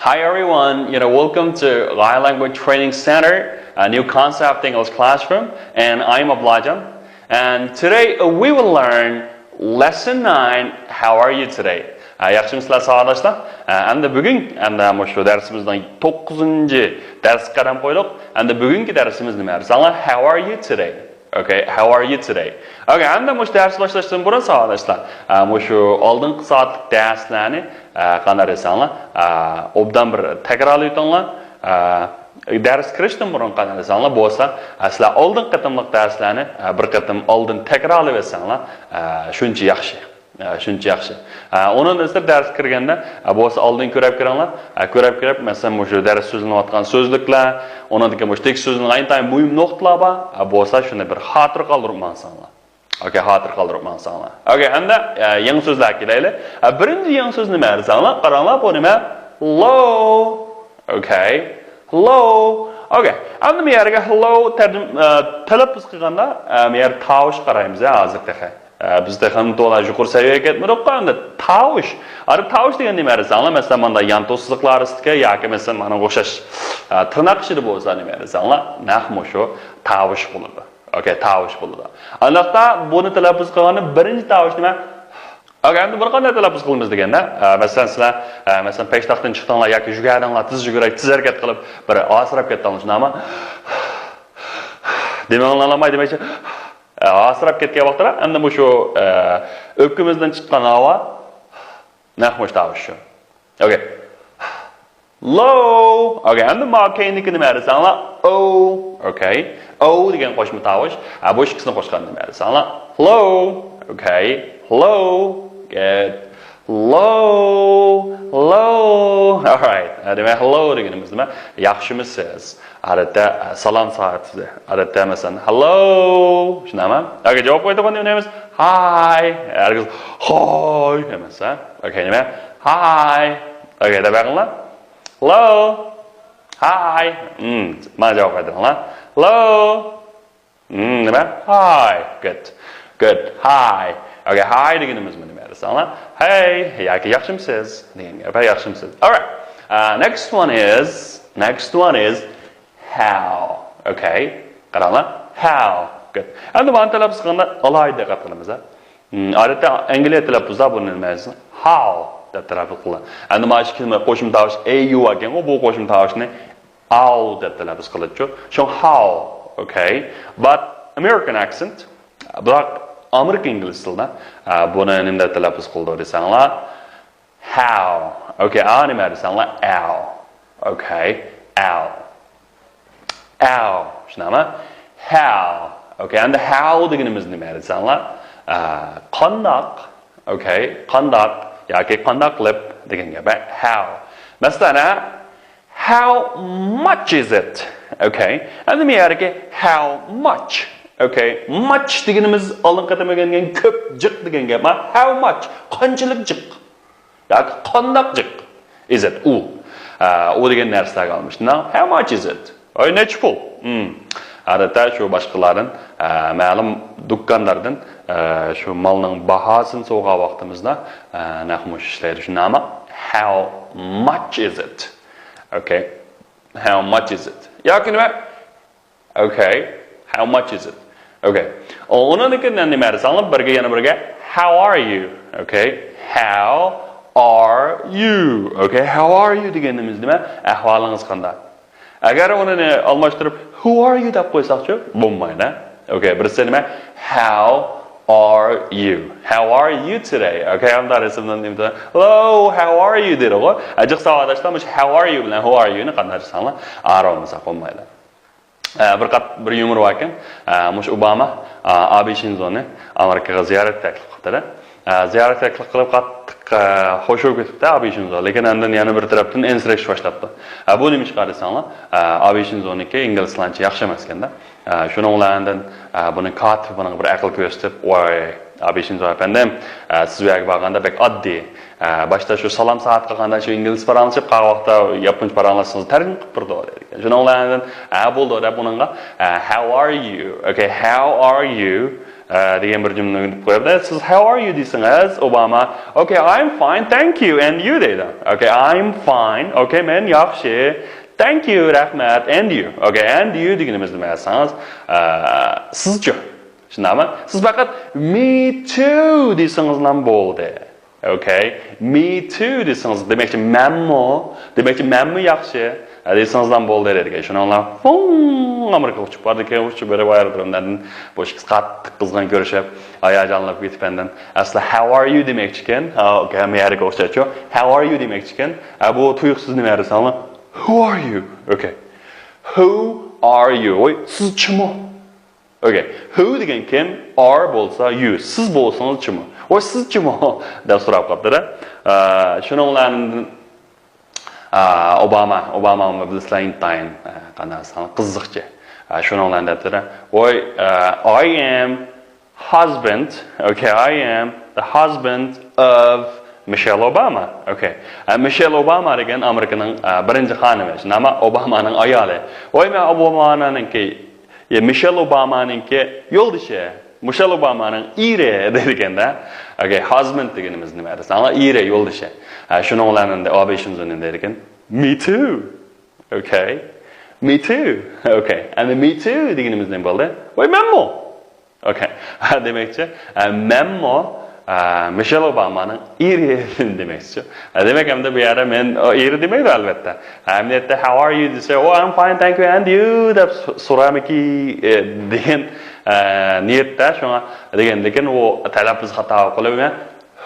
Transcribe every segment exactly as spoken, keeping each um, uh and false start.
Hi everyone, you know, welcome to Gai Language Training Center, a new concept English classroom, and I'm Ablajan. And today uh, we will learn lesson nine, how are you today? Ә, яхшымысызлар, сабақташlar? Ә, әмді бүгін, әмді мушу дәрісіміздің тоғызыншы дәріске қадам қойдық. Әмді бүгінгі дәрісіміз неме? How are you today? Okay, how are you today? Okay, әмді мушу дәріс башлаштан бұрын, сабақташlar, ә, мушу алдыңғы сағатлық дәрістерні, ә, қандай десеңлер, ә, обдан бір тәкрарлап өтіңлер. Ә, дәріс кіріштен бұрын қандай десеңлер болса, ә, сілер алдыңғы қытымлық дәрістерні, ә, бір қытым алдын тәкрарлап өтсеңлер, ә, шунша яхшы. Ә, шунша яхшы. Ә, онан естер дәріс кіргенде, ә, болса алдын көріп кіріңлер. Ә, көріп кіріп, мәселен, мушу дәріс созылып атқан созліклер, онан да мушу текст созылған еңтайым муйым нуқталар бар. Ә, болса шуны бір хатыр қалдырып маңсаңлар. Okay, хатыр қалдырып маңсаңлар. Okay, әмді, ә, яңа созлар келейлі. Ә, бірінші яңа соз неме десеңлер? Қараңлар, бу неме? Hello. Okay. Hello. Okay. Әмді мына жерге hello тәржім, ә, тәләппүз қылғанда, ә, мына жер тауыш қараймыз, ә, азыр тәхе. Ә, бізде хәм тола жүгір сәвиеге кетмедік қой, әмді тауыш. Ары тауыш деген неме десеңлер? Мәселен, мында янту сызықлар істіке, яки мәселен, мына ұқсас, ә, тырнақ ішіде болса неме десеңлер? Нәқ мушу тауыш болады. Okay, тауыш болады. Андақта бұны тәләппүз қылғанда бірінші тауыш неме? Okay, әмді бұны қандай тәләппүз қылымыз дегенде, ә, мәселен, сілер, ә, мәселен, пештақтан шықтыңлар яки жүгірдіңлер, тез жүгіріп, тез әрекет қылып, бір асырап кеттіңлер, шынамы? Демеңлер аламай демекші. Ә, асырап кеткен вақытта, әмді мушу, ә, өпкемізден шыққан ауа, нәқ муш тауыш шу. Okay. Low. Okay, әмді ма кейінікі неме десеңлер? O. Okay. O деген қосымша тауыш. А, бу ікісін қосқан неме десеңлер? Low. Okay. Low. Good. Low. Low. All right. Ә, демек, hello дегеніміз неме? Яхшымысыз? Әдетте, ә, салам сағаты. Әдетте, мәселен, hello. Шынамы? Okay, жауап қойдық, не дейміз? Hi. Әргіз hi демес, ә? Okay, неме? Hi. Okay, дәп ағыңлар. Hello. Hi. Hmm, мана жауап қайтарыңлар. Hello. Hmm, неме? Hi. Good. Good. Hi. Okay, hi дегеніміз неме десеңлер? Hey, яки яхшымысыз деген гәп, яхшымысыз. All right. Uh, next one is, next one is how. Okay. Қараңлар. How. Good. Әмді мана тәләппүз қылғанда алай диққат қылыңыз, ә? Hmm, әдетте Англия тәләппүзде бұны неме десеңлер? How деп тәләппүз қылады. Әмді мана шу келме қосымша тауыш A U екен ғой, бу қосымша тауышны ow деп тәләппүз қылады. Шо how, okay. But American accent, бірақ америка инглиз тілінде, ә, бұны неме деп тәләппүз қылды десеңлер? How. Okay, а неме десеңлер? Ow. Okay, ow. Ow. Шынамы? How. Okay, әмді how дегеніміз неме десеңлер? Ә, қандақ. Okay, қандақ. Яки қандақ қылып деген гәп, ә? How. Мәселен, ә, how much is it? Okay. Әмді мына жерге how much? Okay. Much дегеніміз алдын қытым келген көп, жық деген гәп, ә? How much? Қаншалык жық? Яки қандақ жық? Is it? U. Ә, u деген нәрсеге алмашты. Now, how much is it? Ой, нәче пул? Hmm. Әдетте шу башқалардан, ә, мәлім дүккәнлерден, ә, шу малның баһасын сораған вақытымызда, ә, нәқ муш ішлейді. Шынамы? How much is it? Okay. How much is it? Яки неме? Okay. How much is it? Okay. О, онан кейін неме десеңлер? Бірге, яна бірге. How are you? Okay. How are you? Okay. How are you дегеніміз неме? Әхвалыңыз қандай? Әгер оны не алмастырып, who are you деп қойсақ шы, болмайды. Okay, бірісі неме? How are you? How are you today? Okay, анда ресімнен неме? Hello, how are you деді ғой. Ә, жық сабақташтар, мыш how are you білән who are you ны қандай десеңлер? Ары алмасақ болмайды. Ә, бір қат, бір юмор бар екен. Ә, мыш Обама, ә, Абе Шинзоны Америкаға зиярат тәкліп қылды. Ә, зиярат тәкліп қылып, қаттық, ә, хош болып кетіпті Абе Шинзо. Лекин андан яны бір тараптан еңсіреш башлапты. Ә, бу неме чыға десеңлер? Ә, Абе Шинзоныкі инглизлерінше яхшы эмес екен да. Ә, шуның уланындан, ә, буны катып, буның бір ақыл көрсетіп, ой, Абе Шинзо әпендім, ә, сіз бу жерге барғанда бек адди. Ә, башта шу салам сағат қылғанда шу инглиз параңлашып, қағы вақытта японша параңласыңыз, тәржім қылып турды ол деген. Шуның уланындан, ә, болды деп оныңға, ә, how are you? Okay, how are you? ئە، دېگەن بىر جۈملىنى ئېيتىپ قويۇپتۇ. سىز how are you دېسىڭىز، ئوباما، okay, I'm fine, thank you, and you دەيدۇ. Okay, I'm fine, okay, مەن ياخشى, thank you, رەھمەت, and you. Okay, and you دېگىنىمىز نېمە دېسىڭىز، ئە، سىزچۇ؟ شۇنداقمۇ؟ سىز پەقەت me too دېسىڭىزلا بولدى. Okay, me too دېسىڭىز، دېمەكچى مەنمۇ، دېمەكچى مەنمۇ ياخشى دېسىڭىزلا بولدى دېگەن. شۇنىڭ بىلەن فۇڭ ئامېرىكىغا ئۇچۇپ باردى. كېيىن ئۇچۇپ بېرىپ ئايرودرومدىن بۇ ئىككىسى قاتتىق قىزغىن كۆرۈشۈپ، ھاياجانلىنىپ كېتىپ ئاندىن ئەسلى how are you دېمەكچىكەن. ھا، okay، ھەممە يەرگە ئوخشايدۇ. How are you دېمەكچىكەن. ھە، بۇ تۇيۇقسىز نېمە دېسەڭلار، who are you? Okay. Who are you? ۋاي، سىز چىمۇ؟ Okay. Who دېگەن كىم؟ Are بولسا you. سىز بولسىڭىز چىمۇ؟ ۋاي، سىز چىمۇ؟ دەپ سوراپ قاپتۇ-دە. ئا، شۇنىڭ بىلەن، ئا، ئوباما، ئوباما بىلىسىلەر ئىنتايىن، ئا، قانداق دېسەڭ، قىزىقچى. ئا، شۇنىڭ بىلەن دەپتۇ-دە. ۋاي، ئا، I am husband. Okay, I am the husband of Michelle Obama. Okay. ئا، مىشېل ئوباما دېگەن ئامېرىكىنىڭ، ئا، بىرىنچى خانىمى. شۇنداقمۇ؟ ئوبامانىڭ ئايالى. ۋاي، مەن ئوبامانىڭكى يا، مىشېل ئوبامانىڭكى يولدىشى، مىشېل ئوبامانىڭ ئېرى دەيدىكەن-دە. Okay, husband دېگىنىمىز نېمە دېسەڭلار، ئېرى، يولدىشى. ھە، شۇنىڭ بىلەن ئەمدى ئابېي شىنزو نېمە دەيدىكەن؟ Me too. Okay. Me too. Okay. ئەمدى me too دېگىنىمىز نېمە بولدى؟ ۋاي، مەنمۇ. Okay. ھە، دېمەكچى، ھە، مەنمۇ ئە، مىشېل ئوبامانىڭ ئېرى دېمەكچىچۇ. ئە، دېمەك، ئەمدى بۇ يەردە مەن، ئۇ ئېرى دېمەيدۇ، ئەلۋەتتە. ئەمەلىيەتتە، how are you دېسە، oh, I'm fine, thank you, and you دەپ سو-، سورامىكى، ئە، دېگەن، ئە، نىيەتتە، شۇڭا دېگەندىكىن ئۇ تەلەپپۇز خاتا قىلىپ،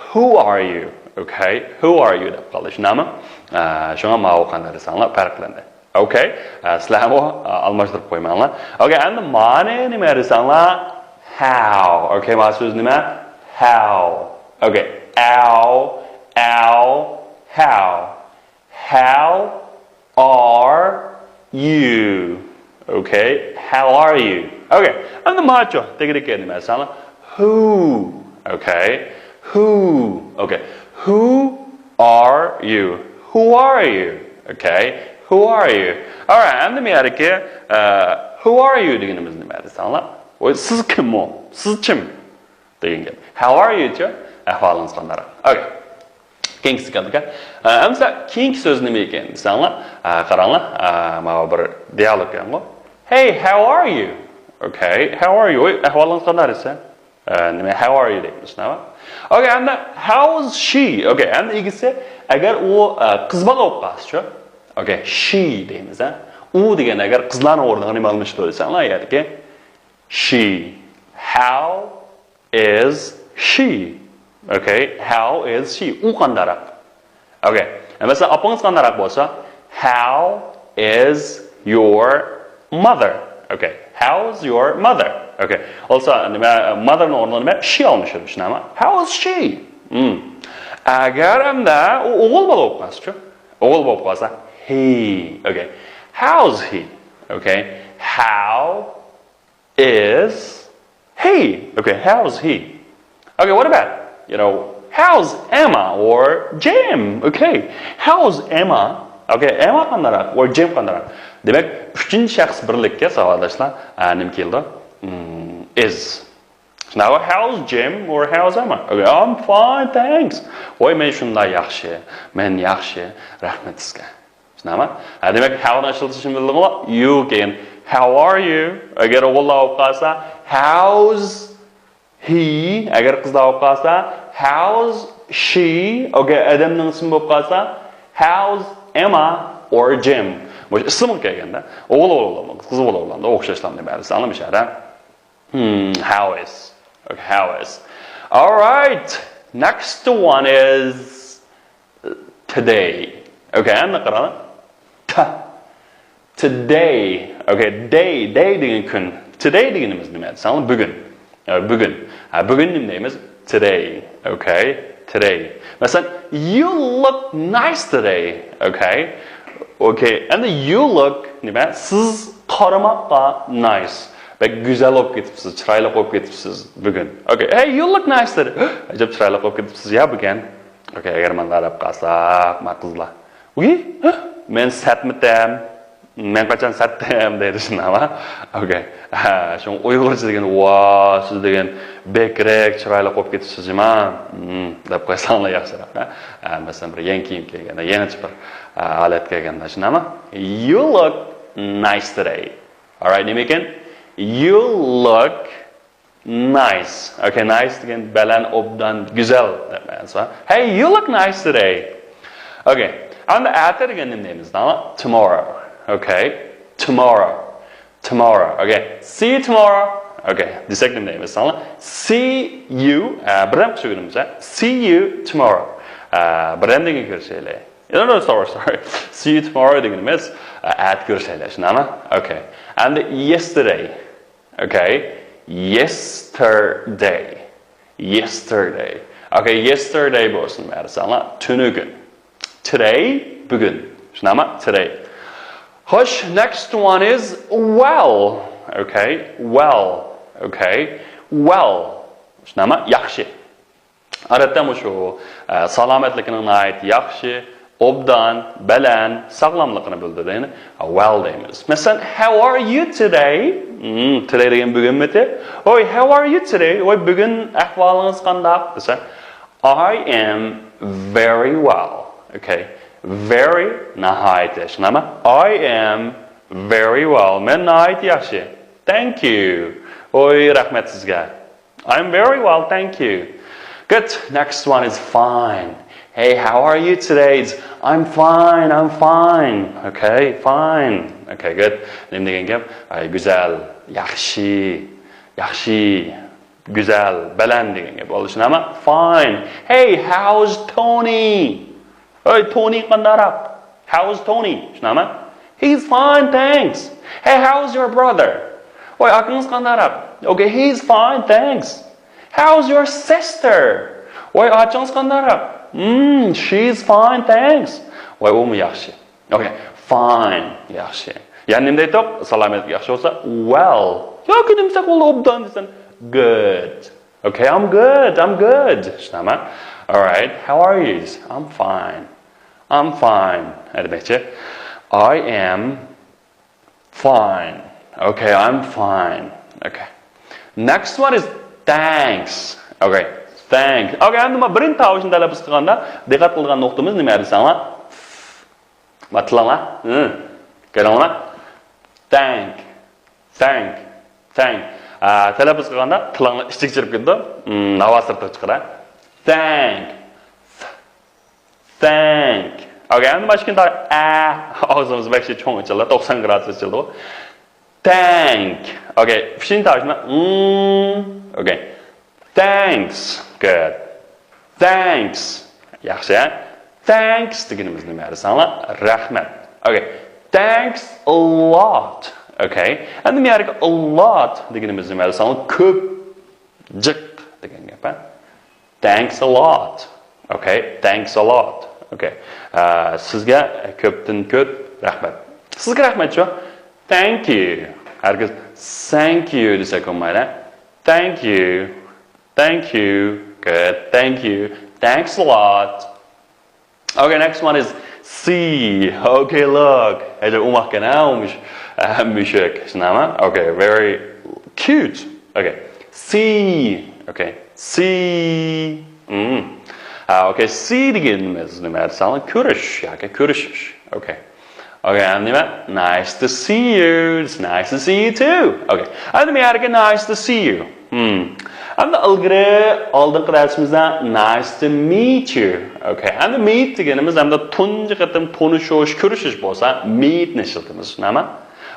who are you? Okay, who are you دەپ قالدى، شۇنداقمۇ؟ ئە، شۇڭا ماۋۇ قانداق دېسەڭلار پەرقلەندى. Okay، ئە، سىلەرمۇ، ئە، ئالماشتۇرۇپ قويماڭلار. Okay، ئەمدى مانى نېمە دېسەڭلار، how. Okay، مانا سۆز نېمە؟ How. Okay. How, how, how. How are you? Okay. How are you? Okay. ئەمدى ماچۇ. تېگىدىكى نېمە دېسەڭلار؟ Who. Okay. Who. Okay. Who are you? Who are you? Okay. Who are you? Alright. ئەمدى مۇ يەردىكى، ئە، who are you دېگىنىمىز نېمە دېسەڭلار؟ ۋاي، سىز كىم ئۇ؟ سىز كىم؟ دېگەن گەپ. How are you چۇ؟ ئەھۋالىڭىز قانداق؟ Okay. كېيىنكىسى كەلدىكەن. ئە، ئەمسە كېيىنكى سۆز نېمە ئىكەن دېسەڭلار، ئە، قاراڭلار، ئە، ماۋۇ بىر دىيالوگ ئىكەنغۇ. Hey, how are you? Okay, how are you? ۋاي، ئەھۋالىڭىز قانداق دېسە؟ ئە، نېمە، how are you دەيمىز، نېمە؟ Okay, ئەمدى how is she? Okay, ئەمدى ئىگىسى، ئەگەر ئۇ، ئە، قىز بالا بولۇپ قالسىچۇ؟ Okay, she دەيمىز، ھە؟ ئۇ دېگەن ئەگەر قىزلارنىڭ ئورنىغا نېمە ئالمىشىدۇ دېسەڭلار، يەردىكى she. How is she? Okay, how is she? ئۇ قانداقراق؟ Okay. مەسىلەن، ئاپىڭىز قانداقراق بولسا، how is your mother? Okay. How is your mother? Okay. بولسا نېمە، mother نىڭ ئورنىغا نېمە، she ئالمىشىدۇ، شۇنداقمۇ؟ How is she? Hmm. ئەگەر ئەمدى ئۇ ئوغۇل بالا بولۇپ قالسىچۇ؟ ئوغۇل بولۇپ قالسا، he. Okay. How's he? Okay. How is he? Okay, how's he? Okay, what about, you know, how's Emma or Jim? Okay, how's Emma? Okay, Emma قانداقراق or Jim قانداقراق? دېمەك، ئۈچىنچى شەخس بىرلىككە، ساۋاقداشلار، ئە، نېمە كېلىدۇ؟ Hmm, is. Now, how's Jim or how's Emma? Okay, I'm fine, thanks. ۋاي، مەن شۇنداق ياخشى. مەن ياخشى. رەھمەت سىزگە. شۇنداقمۇ؟ ھە، دېمەك، how نى ئىشلىتىشنى بىلدىڭلار. You كېيىن. How are you? ئەگەر ئوغۇللار بولۇپ قالسا، how's he؟ ئەگەر قىزلار بولۇپ قالسا، how's she؟ ئوكەي، ئادەمنىڭ ئىسمى بولۇپ قالسا، how's Emma or Jim؟ مۇشۇ ئىسىمغا كەلگەندە، ئوغۇل بولۇپ، قىز بولۇپ، ئوخشاشلا نېمە دېسەڭلار، مۇشۇ يەردە. Hmm, how is. Okay, how is. All right. Next one is today. Okay, ئەمدى قاراڭ. تا. Today. Okay, day, day دېگەن كۈن. Today دېگىنىمىز نېمە دېسەڭلار، بۈگۈن. ئە، بۈگۈن. ھە، بۈگۈن نېمە دەيمىز؟ Today. Okay, today. مەسىلەن، you look nice today. Okay. Okay, ئەمدى you look نېمە؟ سىز قارىماققا nice. بەك گۈزەل بولۇپ كېتىپسىز، چىرايلىق بولۇپ كېتىپسىز بۈگۈن. Okay, hey, you look nice today. ئەجەب چىرايلىق بولۇپ كېتىپسىز يا بۈگۈن. Okay, ئەگەر مانداق دەپ قالساق، ما قىزلار. ۋىي، مەن سەتمىتەم. مەن قاچان سەتتىم دەيدۇ، شۇنداقمۇ؟ ئوكەي. ھە، شۇڭا ئۇيغۇرچە دېگەن، ۋا، سىز دېگەن بەكرەك چىرايلىق بولۇپ كېتىپسىز جۇما. دەپ قويساڭلار ياخشىراق. ھە، مەسىلەن، بىر يېڭى كىيىم كىيگەندە، يېڭىچە بىر، ھە، ھالەتكە كەلگەندە، شۇنداقمۇ؟ You look nice today. Alright، نېمە ئىكەن؟ You look nice. Okay، nice دېگەن بەلەن، ئوبدان، گۈزەل دەپ مەنىسى بار. Hey, you look nice today. Okay، ئەمدى ئەتە دېگەن نېمە دەيمىز؟ Tomorrow. Okay، tomorrow. Tomorrow. Okay، see you tomorrow. Okay، دېسەك نېمە دەيمىز؟ See you، ئە، بىردەم قىلىپ ئۆگىنىمىز، ھە؟ See you tomorrow. ئە، بىردەم دېگەن كۆرۈشەيلى. No, no, sorry, sorry. See you tomorrow دېگىنىمىز، ئە، ئەتە كۆرۈشەيلى، شۇنداقمۇ؟ Okay. And yesterday. Okay. Yesterday. Yesterday. Okay, yesterday بولسۇن، مەرساڭلار. تۈنۈگۈن. Today، بۈگۈن. شۇنداقمۇ؟ Today. خوش، next one is well. Okay, well. Okay, well. شۇنداقمۇ؟ ياخشى. ئادەتتە مۇشۇ، ئە، سالامەتلىكىنىڭ ناھايىتى ياخشى، ئوبدان، بەلەن، ساغلاملىقىنى بىلدۈرىدۇ. يەنى، well دەيمىز. مەسىلەن، how are you today? Hmm، today دېگەن بۈگۈنمىتى؟ ھوي، how are you today? ۋاي، بۈگۈن ئەھۋالىڭىز قانداق؟ دېسە، I am very well. Okay. Very، ناھايىتى. شۇنداقمۇ؟ I am very well. مەن ناھايىتى ياخشى. Thank you. ھوي، رەھمەت سىزگە. I'm very well, thank you. Good. Next one is fine. Hey, how are you today? It's, I'm fine, I'm fine. Okay, fine. Okay, good. نېمە دېگەن گەپ؟ ئاي، گۈزەل، ياخشى، ياخشى، گۈزەل، بەلەن دېگەن گەپ. بولدى، شۇنداقمۇ؟ Fine. Hey, how's Tony? ھەي، تونى قانداقراق؟ How's Tony? شۇنداقمۇ؟ He's fine, thanks. Hey, how's your brother? ۋاي، ئاكىڭىز قانداقراق؟ Okay, he's fine, thanks. How's your sister? ۋاي، ئاچىڭىز قانداقراق؟ Hmm, she's fine, thanks. ۋاي، ئۇمۇ ياخشى. Okay, fine، ياخشى. يەنى نېمە دەيتتۇق؟ سالامەتلىك ياخشى بولسا، well. ياكى نېمە دېسەك بولىدۇ، ئوبدان دېسەم، good. Okay, I'm good, I'm good. شۇنداقمۇ؟ Alright, how are you? I'm fine. I'm fine. نېمە دېمەكچى؟ I am fine. Okay, I'm fine. Okay. Next one is thanks. Okay, thanks. Okay، ئەمدى مانا بىرىنچى تاۋۇشنى تەلەپپۇز قىلغاندا دىققەت قىلىدىغان نۇقتىمىز نېمە دېسەڭلار؟ مانا تىلىڭلار. ھە. كۆرۈڭلار. Thank. Thank. Thank. ئا، تەلەپپۇز قىلغاندا تىلىڭلار ئىچىگە چىرىپ كېتىدۇ. ھم، ھاۋا سىرتىغا چىقىدۇ. Thank. Thank. Okay، ئەمدى ماشىنا ئە، ئاغزىمىز بەك چوڭ ئېچىلدى، توقسان گرادۇس ئېچىلدى. Thank. Okay، ئۈچىنچى تاۋۇشنى. ھم. Okay. Thanks. Good. Thanks. ياخشى. Thanks دېگىنىمىز نېمە دېسەڭلار؟ رەھمەت. Okay. Thanks a lot. Okay. ئەمدى بۇ يەردىكى a lot دېگىنىمىز نېمە دېسەڭلار؟ كۆپ، جىق دېگەن گەپ، ھە؟ Thanks a lot. Okay. Thanks a lot. Okay. ئە، سىزگە كۆپتىن كۆپ رەھمەت. سىزگە رەھمەت شۇ. Thank you. ھەرگىز thank you دېسەك بولمايدۇ. Thank you. Thank you. Good. Thank you. Thanks a lot. Okay, next one is see. Okay, look. ھەي، ئوماقكەن ھە، ئۇ مۇش-، ئە، مۈشۈك. شۇنداقمۇ؟ Okay, very cute. Okay. See. Okay. See. Hmm. ئا، okay, see دېگىنىمىز نېمە دېسەڭلار؟ كۆرۈش ياكى كۆرۈشۈش. Okay. Okay، ئەمدى نېمە؟ Nice to see you. It's nice to see you too. Okay. ئەمدى بۇ يەردىكى nice to see you. Hmm. ئەمدى ئىلگىرى ئالدىنقى دەرسىمىزدە nice to meet you. Okay. ئەمدى meet دېگىنىمىز ئەمدى تۇنجى قېتىم تونۇشۇش، كۆرۈشۈش بولسا meet نى ئىشلىتىمىز. شۇنداقمۇ؟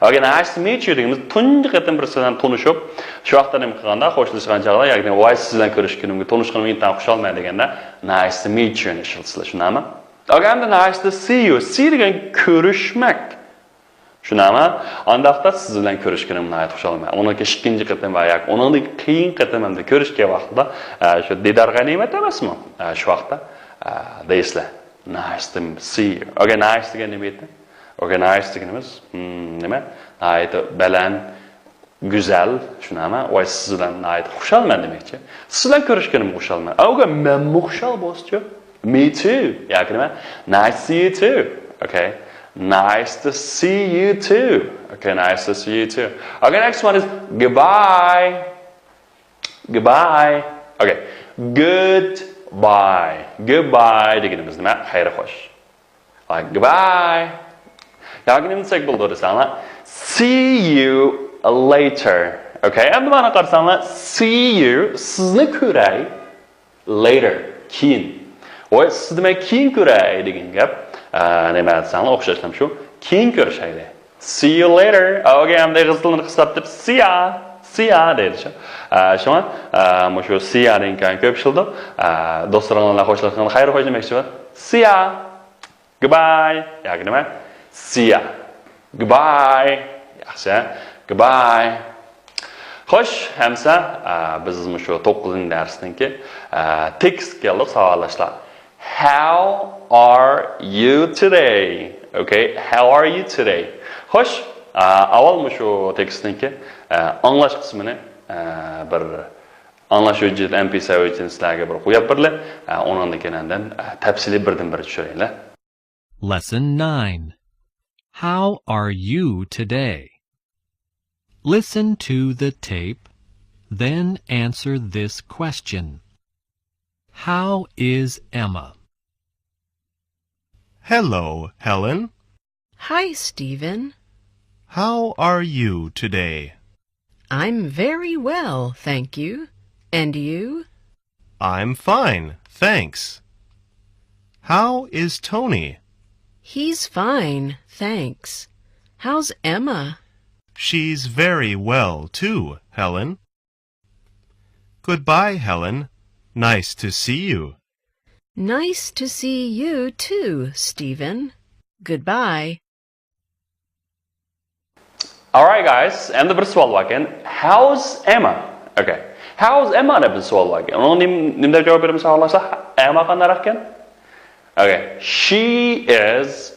Okay, nice to meet you دېگىنىمىز تۇنجى قېتىم بىرسى بىلەن تونۇشۇپ، شۇ ۋاقىتتا نېمە قىلغاندا، خوشلاشقان چاغدا ياكى ۋاي، سىز بىلەن كۆرۈشكىنىمگە، تونۇشقىنىمغا ئىنتايىن خۇشالمەن دېگەندە nice to meet you نى ئىشلىتىسىلەر. شۇنداقمۇ؟ Okay، ئەمدى nice to see you. See دېگەن كۆرۈشمەك. شۇنداقمۇ؟ ئانداقتا سىز بىلەن كۆرۈشكىنىمگە ناھايىتى خۇشالمەن. ئۇنىڭدىن كېيىنكى قېتىم ۋە ياكى ئۇنىڭدىن كېيىنكى قېتىم ئەمدى كۆرۈشكەن ۋاقتىدا، ئە، شۇ دىدار غەنىيمەت ئەمەسمۇ؟ ئە، شۇ ۋاقىتتا، ئە، دەيسىلەر. Nice to see you. Okay, nice دېگەن نېمە ئىدى؟ Okay, nice دېگىنىمىز، ھم، نېمە؟ ناھايىتى بەلەن، گۈزەل، شۇنداقمۇ؟ ۋاي، سىز بىلەن ناھايىتى خۇشالمەن دېمەكچى. سىز بىلەن كۆرۈشكىنىمگە خۇشالمەن. ئا، ئوكەي، مەنمۇ خۇشال بولسىچۇ. Me too. ياكى نېمە؟ Nice to see you too. Okay. Nice to see you too. Okay, nice to see you too. Okay, next one is goodbye. Goodbye. Okay, goodbye. Goodbye دېگىنىمىز نېمە؟ خەير خوش. Like, goodbye. ياكى نېمە دېسەك بولىدۇ دېسەڭلار، see you later. Okay, ئەمدى مانا قارىساڭلار، see you، سىزنى كۆرەي، later، كېيىن. ۋاي، سىزنى مەن كېيىن كۆرەي دېگەن گەپ. ئە، نېمە دېسەڭلار، ئوخشاشلا شۇ، كېيىن كۆرۈشەيلى. See you later. Okay، ئەمدى ئېغىز تىلىنى قىسقارتىپ، see ya، see ya دەيدۇ شۇ. ئە، شۇڭا، ئە، مۇشۇ see ya دېگەن گەپ كۆپ ئىشلىتىلىدۇ. ئە، دوستلىرىڭ بىلەن خوشلاشقاندا خەير خوش دېمەكچى بولىدۇ. See ya. Goodbye. ياكى نېمە؟ See ya. Goodbye. ياخشى. Goodbye. خوش، ئەمسە، ئە، بىز مۇشۇ توققۇزىنچى دەرسنىڭكى، ئە، تېكىستكە كەلدۇق، ساۋاقداشلار. How are you today? Okay, how are you today? خوش، ئە، ئاۋۋال مۇشۇ تېكىستنىڭكى، ئە، ئاڭلاش قىسمىنى، ئە، بىر ئاڭلاش ھۆججىتى، ئەم پى سەن ھۆججىتىنى سىلەرگە بىر قويۇپ بېرىلى. ئە، ئۇنىڭدىن كېيىن ئاندىن، ئە، تەپسىلىي بىردىن بىر چۈشۈرەيلى. Lesson nine. How are you today? Listen to the tape, then answer this question. How is Emma? Hello, Helen. Hi, Stephen. How are you today? I'm very well, thank you. And you? I'm fine, thanks. How is Tony? He's fine, thanks. How's Emma? She's very well too, Helen. Goodbye, Helen. Nice to see you. Nice to see you too, Stephen. Goodbye. Alright, guys, ئەمدى بىر سوئال باركەن. How's Emma? Okay. How's Emma دەپ بىر سوئال باركەن. ئۇنىڭغا نېمە، نېمە دەپ جاۋاب بېرىمىز، ساۋاقداشلار؟ ئەما قانداقراق ئىكەن؟ Okay. She is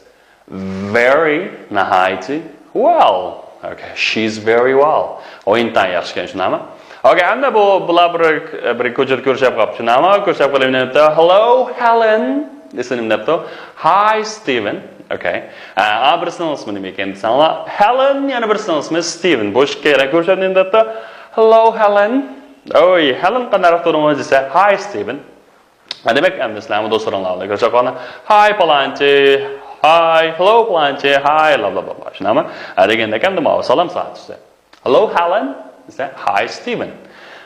very، ناھايىتى، well. Okay. She's very well. ئۇ ئىنتايىن ياخشى ئىكەن، شۇنداقمۇ؟ Okay، ئەمدى بۇ، بۇلار بىر، بىر كوچىدا كۆرۈشۈپ قاپتۇ، شۇنداقمۇ؟ كۆرۈشۈپ قېلىپ نېمە دەپتۇ؟ Hello, Helen. دېسە نېمە دەپتۇ؟ Hi, Stephen. Okay. ئا، ئا، بىرسىنىڭ ئىسمى نېمە ئىكەن دېسەڭلار، Helen، يەنە بىرسىنىڭ ئىسمى Stephen. بۇ ئىككىيلەن كۆرۈشۈپ نېمە دەپتۇ؟ Hello, Helen. ئوي، Helen، قانداقراق تۇردۇڭ دېسە، Hi, Stephen. ھە، دېمەك، ئەمدى سىلەرمۇ دوستلىرىڭلار بىلەن كۆرۈشۈپ قالغاندا، Hi، پالانچى. Hi، hello، پالانچى. Hi، لا، لا، لا، لا. شۇنداقمۇ؟ ھە، دېگەندەك ئەمدى ماۋۇ سالام سائىتى. Hello, Helen. دېسە، Hi, Stephen.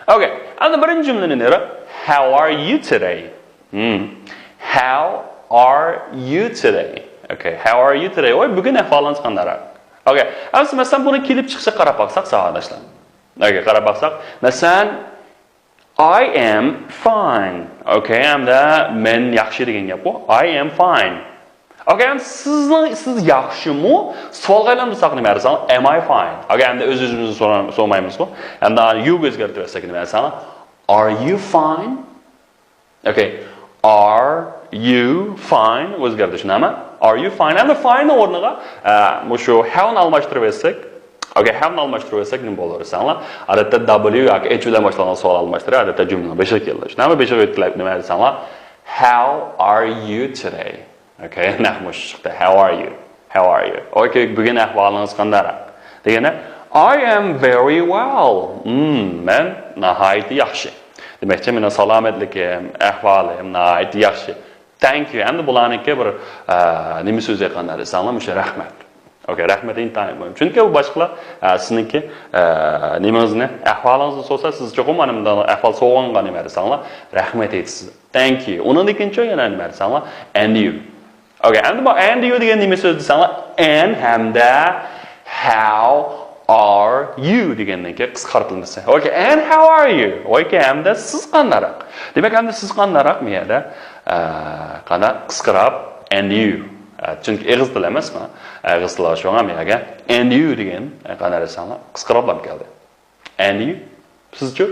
Okay. ئەمدى بىرىنچى جۈملىنى نېرى، How are you today? Hmm. How are you today? Okay. How are you today? ۋاي، بۈگۈن ئەھۋالىڭىز قانداقراق؟ Okay. ئەمدى مەسىلەن، بۇنى كېلىپ چىقىشىغا قاراپ باقساق، ساۋاقداشلار. Okay، قاراپ باقساق. مەسىلەن، I am fine. Okay، ئەمدى مەن ياخشى دېگەن گەپقۇ. I am fine. Okay، ئەمدى سىزنىڭ، سىز ياخشىمۇ؟ سوئالغا ئايلاندۇرساق نېمە دېسەڭ، am I fine? Okay، ئەمدى ئۆز-ئۆزىمىزدىن سورا-، سورىمايمىزغۇ. ئەمدى you گە ئۆزگەرتىۋەتسەك نېمە دېسەڭ، are you fine? Okay. Are you fine؟ ئۆزگەردى، شۇنداقمۇ؟ Are you fine؟ ئەمدى fine نىڭ ئورنىغا، ئە، مۇشۇ how نى ئالماشتۇرۇۋەتسەك، okay، how نى ئالماشتۇرۇۋەتسەك نېمە بولىدۇ دېسەڭلار، ئادەتتە W ياكى H بىلەن باشلانغان سوئال ئالماشتۇرۇپ، ئادەتتە جۈملىنىڭ بېشىغا كېلىدۇ. شۇنداقمۇ؟ بېشىغا يۆتكىلەپ نېمە دېسەڭلار، How are you today? Okay، نەق مۇشۇ چىقتى. How are you? How are you? Okay، بۈگۈن ئەھۋالىڭىز قانداقراق؟ دېگەندە، I am very well. Hmm، مەن ناھايىتى ياخشى. دېمەكچى، مېنىڭ سالامەتلىكىم، ئەھۋالىم ناھايىتى ياخشى. Thank you. ئەمدى بۇلارنىڭكى بىر، ئە، نېمە سۆزى قانداق دېسەڭلار، مۇشۇ رەھمەت. Okay، رەھمەت ئىنتايىن مۇھىم. چۈنكى بۇ باشقىلار، ئە، سىزنىڭكى، ئە، نېمىڭىزنى، ئەھۋالىڭىزنى سورىسا، سىز چوقۇم مانا مۇنداق ئەھۋال سورىغانغا نېمە دېسەڭلار، رەھمەت ئېيتىسىز. Thank you. ئۇنىڭدىن كېيىنچۇ يەنە نېمە دېسەڭلار، and you. Okay، ئەمدى بۇ and you دېگەن نېمە سۆز دېسەڭلار، and ھەمدە how are you دېگەندىن كېيىن قىسقارتىلمىسى. Okay، and how are you? Okay، ھەمدە سىز قانداقراق؟ دېمەك، ئەمدى سىز قانداقراق بۇ يەردە، ئە، قانداق قىسقىراپ and you. ئە، چۈنكى ئېغىز تىل ئەمەسمۇ. ئېغىز تىل شۇڭا بۇ يەرگە and you دېگەن، ئە، قانداق دېسەڭلار، قىسقىراپ كەلدى. And you? سىزچۇ؟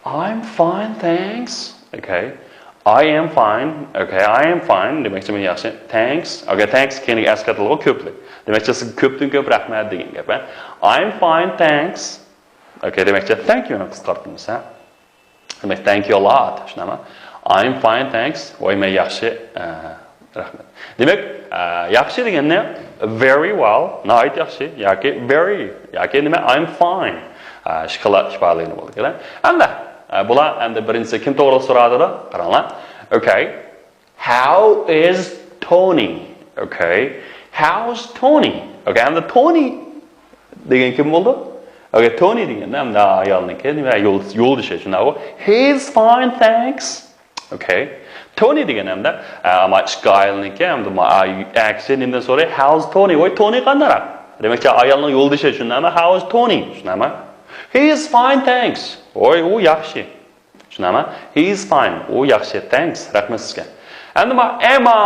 I'm fine, thanks. Okay. I am fine. Okay, I am fine. دېمەكچى، مەن ياخشى. Thanks. Okay, thanks كەينىگە ئەسكەرتىلىدىغۇ كۆپلۈك. دېمەكچى، سىزگە كۆپتىن كۆپ رەھمەت دېگەن گەپ، ھە؟ I'm fine, thanks. Okay، دېمەكچى، thank you نىڭ قىسقارتمىسى، ھە؟ دېمەك، thank you a lot. شۇنداقمۇ؟ I'm fine, thanks. ۋاي، مەن ياخشى. ئە، رەھمەت. دېمەك، ئە، ياخشى دېگەننى very well، ناھايىتى ياخشى، ياكى very، ياكى نېمە، I'm fine. ئە، شۇ خىل ئىپادىلىگىلى بولىدىكەن. ئەمدى، ئە، بۇلار ئەمدى بىرىنچىسى كىم توغرىلىق سورادى؟ قاراڭلار. Okay. How is Tony? Okay. How's Tony? Okay. ئەمدى تونى دېگەن كىم بولدى؟ Okay. تونى دېگەن ئەمدى ئايالنىڭكى نېمە، يول-، يولدىشى، شۇنداققۇ؟ He's fine, thanks. Okay. تونى دېگەن ئەمدى، ئە، ئەمما ئىككى ئايالنىڭكى ئەمدى ما-، ئا-، ئەكسى نېمىدىن سوراي؟ How's Tony? ۋاي، تونى قانداقراق؟ دېمەكچى، ئايالنىڭ يولدىشى، شۇنداقمۇ؟ How's Tony? شۇنداقمۇ؟ He's fine, thanks. ۋاي، ئۇ ياخشى. شۇنداقمۇ؟ He's fine. ئۇ ياخشى. Thanks. رەھمەت سىزگە. ئەمدى ما-، ئەمما.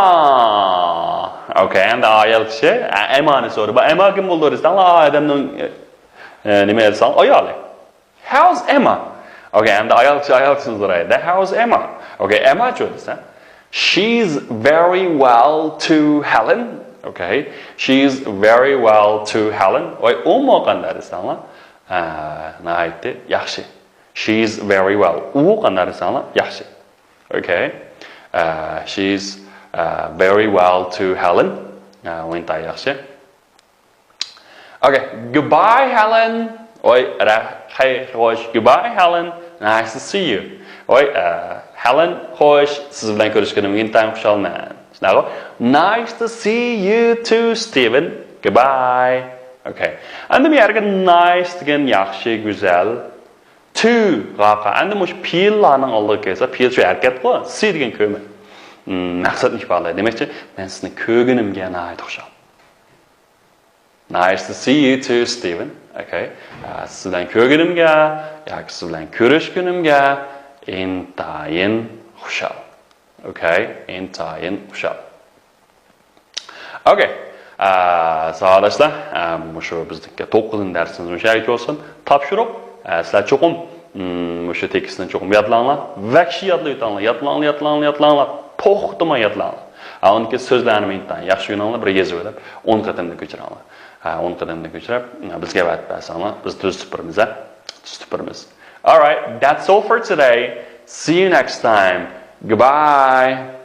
Okay، ئەمدى ئايال كىشى، ئە، ئەممانى سورىدى. بۇ ئەمما كىم بولدى دېسەڭلار، ئا، ئادەمنىڭ، ئە، ئە، نېمە دېسەڭ، ئايالى. How's Emma? Okay، ئەمدى ئايال كىشى ئايال كىشىدىن سورايدۇ. How's Emma? Okay، ئەمما چۇ دېسە. She's very well to Helen. Okay. She's very well to Helen. ۋاي، ئۇمۇ قانداق دېسەڭلار. ئە، ناھايىتى ياخشى. She's very well. ئۇ قانداق دېسەڭلار، ياخشى. Okay. ئە، she's، ئە، very well to Helen. ئە، ئۇ ئىنتايىن ياخشى. Okay. Goodbye, Helen. ۋاي، رە-، خەير، خوش. Goodbye, Helen. Nice to see you. ۋاي، ئە، Helen، خوش. سىز بىلەن كۆرۈشكىنىمگە ئىنتايىن خۇشالمەن. شۇنداققۇ؟ Nice to see you too, Steven. Goodbye. Okay. ئەمدى بۇ يەرگە nice دېگەن ياخشى، گۈزەل. To غا قا-، ئەمدى مۇشۇ پېئىللارنىڭ ئالدىغا كەلسە، پېئىل شۇ ھەرىكەتقۇ، see دېگەن كۆرمە. مم، مەقسەتنى ئىپادىلەيدۇ. دېمەكچى، مەن سىزنى كۆرگىنىمگە ناھايىتى خۇشال. Nice to see you too, Steven. Okay. ئە، سىز بىلەن كۆرگىنىمگە ياكى سىز بىلەن كۆرۈشكىنىمگە ئىنتايىن خۇشال. Okay، ئىنتايىن خۇشال. Okay. ئە، ساۋاقداشلار، ئە، مۇشۇ بىزنىڭكى توققۇزىنچى دەرسىمىز مۇشۇ يەرگىچە بولسۇن. تاپشۇرۇق، ئە، سىلەر چوقۇم، مم، مۇشۇ تېكىستنى چوقۇم يادلاڭلار. ۋەھشىي يادلاۋېتىڭلار. يادلاڭلار، يادلاڭلار، يادلاڭلار. توختىماي يادلاڭلار. ئە، ئۇنىڭكى سۆزلەرنى ئىنتايىن ياخشى ئۆگىنىڭلار، بىر يېزىۋېلىپ، ئون قېتىمدىن كۆچۈرۈڭلار. ئە، ئون قېتىمدىن كۆچۈرۈپ، بىزگە ۋەت بەرسەڭلار، بىز تۈزىتىپ بېرىمىز، ھە؟ تۈزىتىپ بېرىمىز. All right, that's all for today. See you next time. Goodbye.